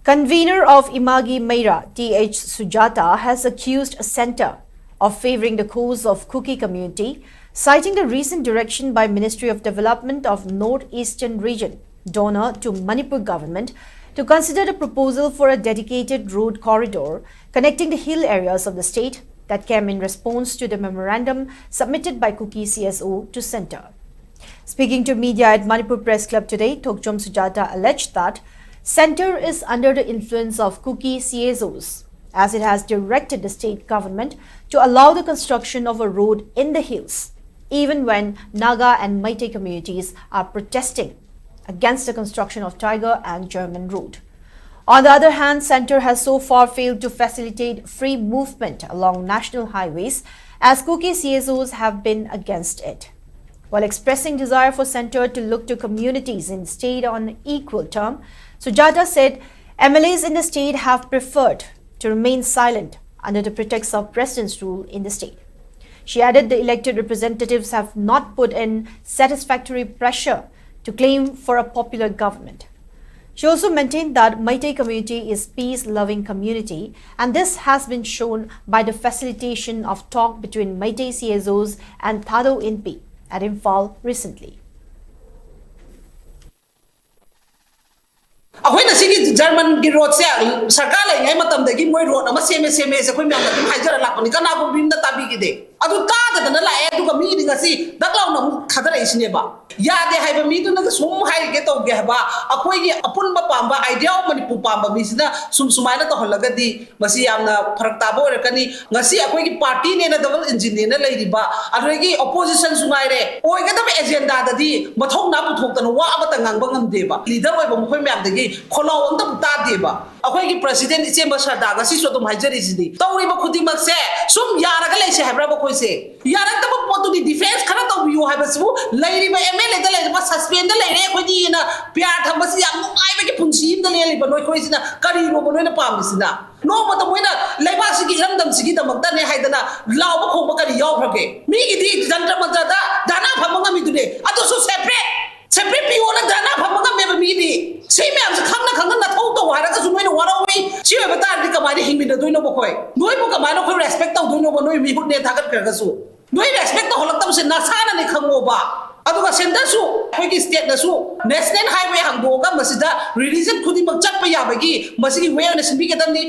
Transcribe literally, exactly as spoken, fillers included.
Convener of Imagi Meira, T H Sujata, has accused Centre of favouring the cause of Kuki community, citing the recent direction by Ministry of Development of North Eastern Region, DoNER, to Manipur government to consider the proposal for a dedicated road corridor connecting the hill areas of the state that came in response to the memorandum submitted by Kuki C S O to Centre. Speaking to media at Manipur Press Club today, Thokchom Sujata alleged that Centre is under the influence of Kuki C S Os, as it has directed the state government to allow the construction of a road in the hills, even when Naga and Meitei communities are protesting against the construction of Tiger and German road. On the other hand, Centre has so far failed to facilitate free movement along national highways, as Kuki C S Os have been against it. While expressing desire for Centre to look to communities in state on equal term, Sujata said M L As in the state have preferred to remain silent under the pretext of President's rule in the state. She added the elected representatives have not put in satisfactory pressure to claim for a popular government. She also maintained that Meitei community is peace-loving community, and this has been shown by the facilitation of talk between Meitei C S Os and Thadou Inpi at Imphal recently. ꯑꯩꯈꯣꯏꯅ ꯁꯤꯒꯤ ꯖꯔꯃꯟꯒꯤ ꯔꯣꯗꯁꯦ ꯁꯔꯀꯥꯔ ꯂꯩꯔꯤꯉꯩ ꯃꯇꯝꯗꯒꯤ ꯃꯣꯏ road ꯑꯃ ꯁꯦꯝꯃꯦ ꯁꯦꯝꯃꯦꯁꯦ ꯑꯩꯈꯣꯏ ꯃꯌꯥꯝꯅ ꯑꯗꯨꯝ ꯍꯥꯏꯖꯔ ꯂꯥꯛꯄꯅꯤ, ꯀꯅꯥꯒꯨꯝꯕꯤ ꯑꯝꯇ ꯇꯥꯕꯤꯈꯤꯗꯦ꯫ ꯑꯗꯨ ꯇꯥꯗꯗꯅ ꯂꯥꯛꯑꯦ, ꯑꯗꯨꯒ ꯃꯤꯗꯤ ꯉꯁꯤ ꯗꯛ ꯂꯥꯎꯅ ꯑꯃꯨꯛ ꯊꯥꯗꯔꯛꯏꯁꯤꯅꯦꯕ꯫ ꯌꯥꯗꯦ ꯍꯥꯏꯕ ꯃꯤꯗꯨꯅꯒ ꯁꯨꯝ ꯍꯥꯏꯔꯤꯒꯦ ꯇꯧꯒꯦ ꯍꯥꯏꯕ, ꯑꯩꯈꯣꯏꯒꯤ ꯑꯄꯨꯟꯕ ꯄꯥꯝꯕ, idea of ꯃꯅꯤꯄꯨꯔ ꯄꯥꯝꯕ ꯃꯤꯁꯤꯅ ꯁꯨꯝ ꯁꯨꯃꯥꯏꯅ ꯇꯧꯍꯜꯂꯒꯗꯤ ꯃꯁꯤ ꯌꯥꯝꯅ ꯐꯔꯛ ꯇꯥꯕ ꯑꯣꯏꯔꯛꯀꯅꯤ꯫ ꯉꯁꯤ ꯑꯩꯈꯣꯏꯒꯤ party ꯅꯦꯅ double engine ꯅꯦꯅ ꯂꯩꯔꯤꯕ, ꯑꯗꯨꯗꯒꯤ opposition ꯁꯨ ꯉꯥꯏꯔꯦ, ꯑꯣꯏꯒꯗꯕ agenda ꯗꯗꯤ ꯃꯊꯧꯅꯥ ꯄꯨꯊꯣꯛꯇꯅ ꯋꯥ ꯑꯃꯠꯇ ꯉꯥꯡꯕ ꯉꯝꯗꯦꯕ꯫ Leader ꯑꯣꯏꯕ ꯃꯈꯣꯏ ꯃꯌꯥꯝꯗꯒꯤ ꯈꯣꯜꯂꯥꯎ ꯑꯝꯇꯕꯨ ꯇꯥꯗꯦꯕ꯫ ꯑꯩꯈꯣꯏꯒꯤ President ꯏꯆꯦꯝꯕ ꯁꯔꯗꯥ ꯉꯁꯤꯁꯨ ꯑꯗꯨꯝ ꯍꯥꯏꯖꯔꯤꯁꯤꯗꯤ, ꯇꯧꯔꯤꯕ ꯈꯨꯗꯤꯡꯃꯛꯁꯦ ꯁꯨꯝ ꯌꯥꯔꯒ ꯂꯩꯁꯦ ꯍꯥꯏꯕ꯭ꯔꯕ ꯑꯩꯈꯣꯏꯁꯦ? ꯌꯥꯔꯛꯇꯕ ꯄꯣꯠꯇꯨꯗꯤ defence ꯈꯔ ꯇꯧꯕꯤꯌꯨ ꯍꯥꯏꯕꯁꯤꯕꯨ ꯂꯩꯔꯤꯕ M L A ꯗ ꯂꯩꯔꯤꯕ suspend ꯗ ꯂꯩꯔꯦ ꯑꯩꯈꯣꯏꯗꯤꯅ ꯄꯤꯌꯥꯔ ꯊꯝꯕꯁꯤ ꯌꯥꯝ ꯅꯨꯡꯉꯥꯏꯕꯒꯤ ꯄꯨꯟꯁꯤ ꯑꯃꯗ ꯂꯦꯜꯂꯤꯕ ꯅꯣꯏꯈꯣꯏꯁꯤꯅ ꯀꯔꯤꯅꯣꯕ ꯅꯣꯏꯅ ꯄꯥꯝꯃꯤꯁꯤꯅ? ꯅꯣꯡꯃꯇ ꯃꯣꯏꯅ ꯂꯩꯕꯥꯛꯁꯤꯒꯤ ꯏꯔꯝꯗꯝꯁꯤꯒꯤꯗꯃꯛꯇꯅꯦ ꯍꯥꯏꯗꯅ ꯂꯥꯎꯕ ꯈꯣꯡꯕ ꯀꯔꯤ ꯌꯥꯎꯈ꯭ꯔꯒꯦ? ꯃꯤꯒꯤꯗꯤ ꯖꯟꯇ꯭ꯔ ꯃꯟꯇ꯭ꯔꯗ ꯙꯔꯅꯥ ꯐꯝꯕ ꯉꯝꯃꯤꯗꯨꯅꯦ, ꯑꯗꯨꯁꯨ separate, separate ꯄꯤꯌꯣꯅ ꯙꯔꯅꯥ ꯐꯝꯕ ꯉꯝꯃꯦꯕ ꯃꯤꯗꯤ꯫ ꯁꯤ ꯃꯌꯥꯝꯁꯦ ꯈꯪꯅ ꯈꯪꯅ ꯅꯊꯧ ꯇꯧ ꯍꯥꯏꯔꯒꯁꯨ ꯅꯣꯏꯅ ꯀꯩꯅꯣꯕ ꯑꯩꯈꯣꯏ? ꯅꯣꯏꯕꯨ ꯀꯃꯥꯏꯅ ꯑꯩꯈꯣꯏ ꯔꯦꯁꯄꯦꯛ ꯇꯧꯗꯣꯏꯅꯣꯕ? ꯅꯣꯏ ꯃꯤꯍꯨꯠꯅꯦ ꯊꯥꯒꯠꯈ꯭ꯔꯒꯁꯨ ꯅꯣꯏ ꯔꯦꯁꯄꯦꯛ ꯇꯧꯍꯜꯂꯛꯇꯕꯁꯦ ꯅꯁꯥꯅꯅꯦ ꯈꯪꯉꯣꯕ꯫ ꯑꯗꯨꯒ ꯁꯦꯟꯇꯔꯁꯨ ꯑꯩꯈꯣꯏꯒꯤ ꯁ꯭ꯇꯦꯠꯅꯁꯨ ꯅꯦꯁꯅꯦꯜ ꯍꯥꯏꯋꯦ ꯍꯥꯡꯗꯣꯛꯑꯒ ꯃꯁꯤꯗ ꯔꯤꯂꯤꯖꯟ ꯈꯨꯗꯤꯡꯃꯛ ꯆꯠꯄ ꯌꯥꯕꯒꯤ ꯃꯁꯤꯒꯤ ꯋꯦ ꯑꯣꯏꯅ ꯁꯤꯟꯕꯤꯒꯗꯕꯅꯤ꯫